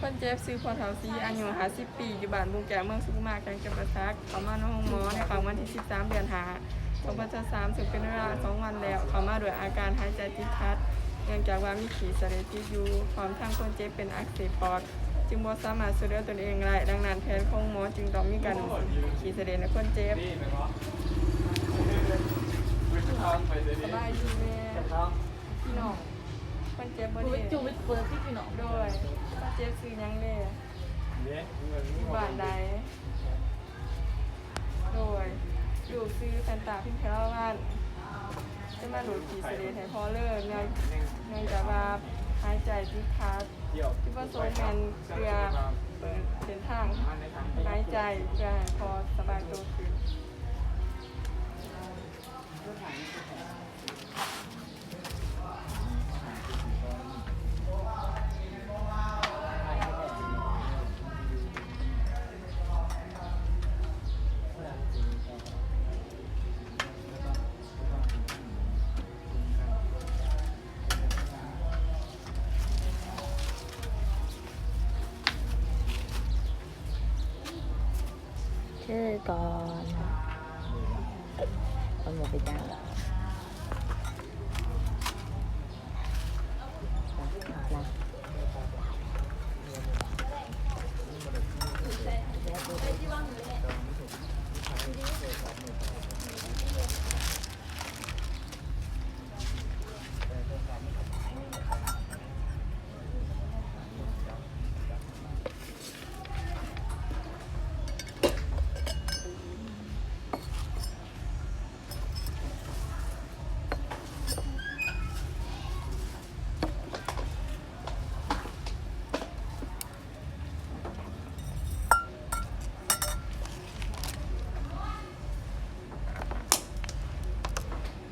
ຄົນເຈັບຊື່ ພໍ່ເຖົ້າສີ ອາຍຸຫ້າສິບປີ ຢູ່ບ້ານບຸງແກ້ວ ເມືອງສຸຂຸມາ ແຂວງຈຳປາສັກ. ເຂົ້າມານອນໂຮງໝໍໃນຄ່ຳວັນທີສິບສາມ ເດືອນຫ້າ ສອງພັນຊາວສາມ ເຊິ່ງເປັນເວລາສອງວັນແລ້ວ. ເຂົ້າມາດ້ວຍອາການຫາຍໃຈຕິດຂັດ ເນື່ອງຈາກວ່າມີຂີ້ສະເລດຕິດຢູ່ ພ້ອມທັງຄົນເຈັບເປັນອັກເສບປອດ ຈຶ່ງບໍ່ສາມາດຊ່ວຍເຫຼືອຕົນເອງໄດ້. ດັ່ງນັ້ນ ແຜນຂອງໝໍຈຶ່ງຕ້ອງມີການໜຸ່ງສີດຂີ້ສະເລດໃຫ້ຄົນເຈັບ. ສະບາຍດີແມ່ ພີ່ນ້ອງ ຄົນເຈັບບໍ່ເດ້? ໂດຍ ຄົນເຈັບຊື່ຫຍັງເດ້? ຢູ່ບ້ານໃດ? ໂດຍ ລູກຊື່ແຟນຕາ ພິມໄພວານ ຈະມາດູດຂີ້ສະເລດໃຫ້ພໍ່ເລີຍ ເນື່ອງ ເນື່ອງຈາກວ່າຫາຍໃຈຕິດຂັດ. ຈຸດປະສົງແມ່ນເພື່ອເປີດເສັ້ນທາງຫາຍໃຈ ເພື່ອໃຫ້ພໍ່ສະບາຍໂຕຂຶ້ນ. ຄືກ່ອນ ມັນບໍ່ເປັນຫຍັງດອກ.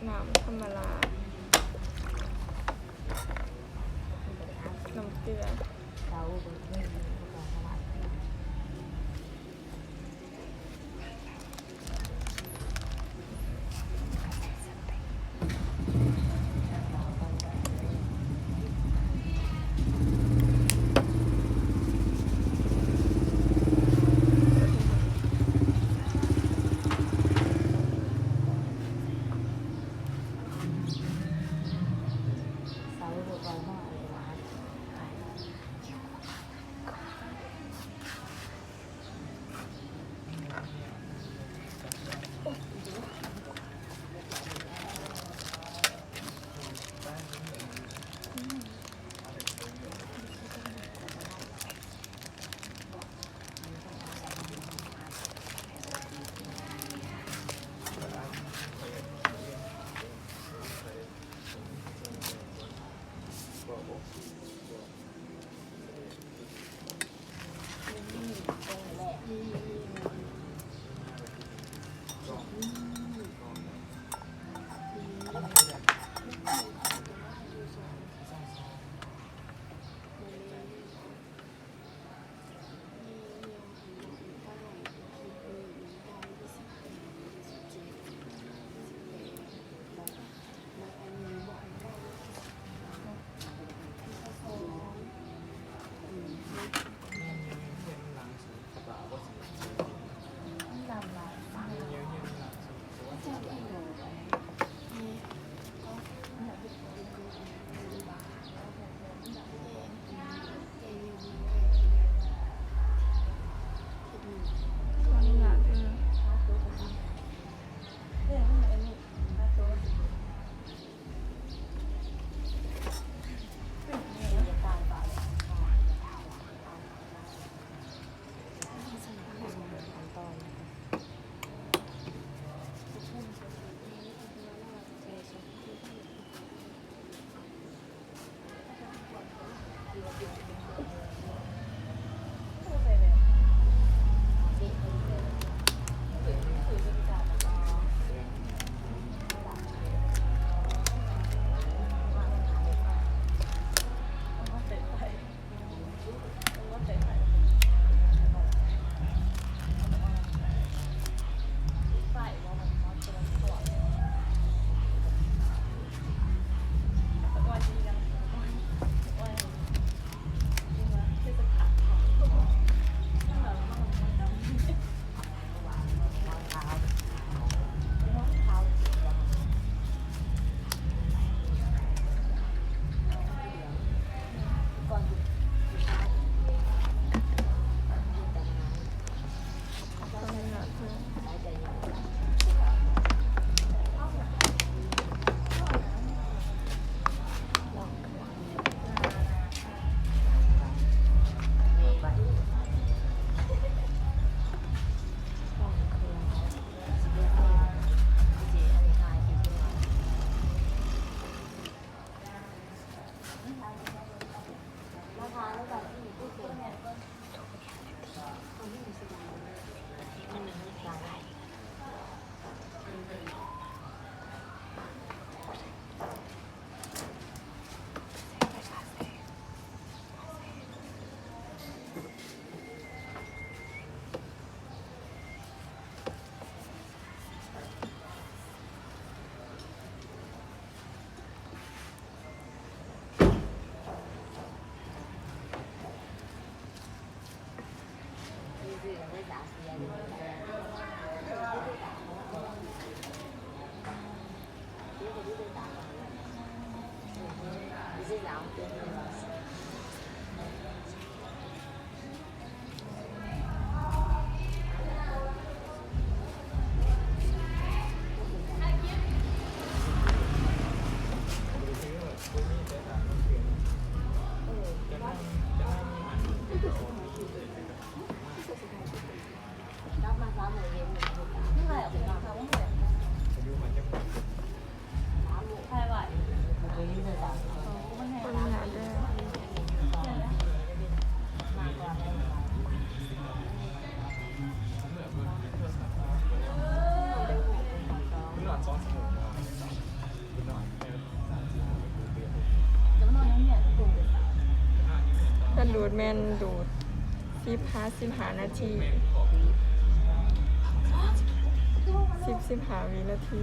ນ້ຳທຳມະດາ ນ້ຳເກືອ. ການໂດດແມ່ນໂດດສິບຫາສິບຫ້ານາທີ ສິບ ສິບຫ້າວິນາທີ.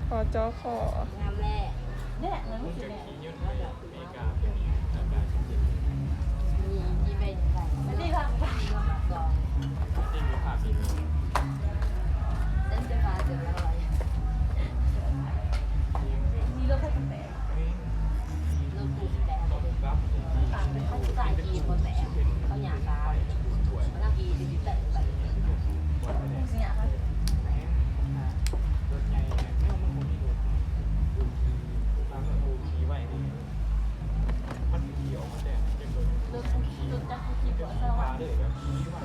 ຂໍຈໍຂໍ ງາມແຫຼະ ແດດນະ ມັນຊິແດດ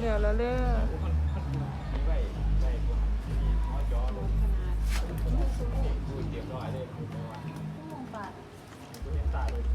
ແລ້ວລະເລີ. ເ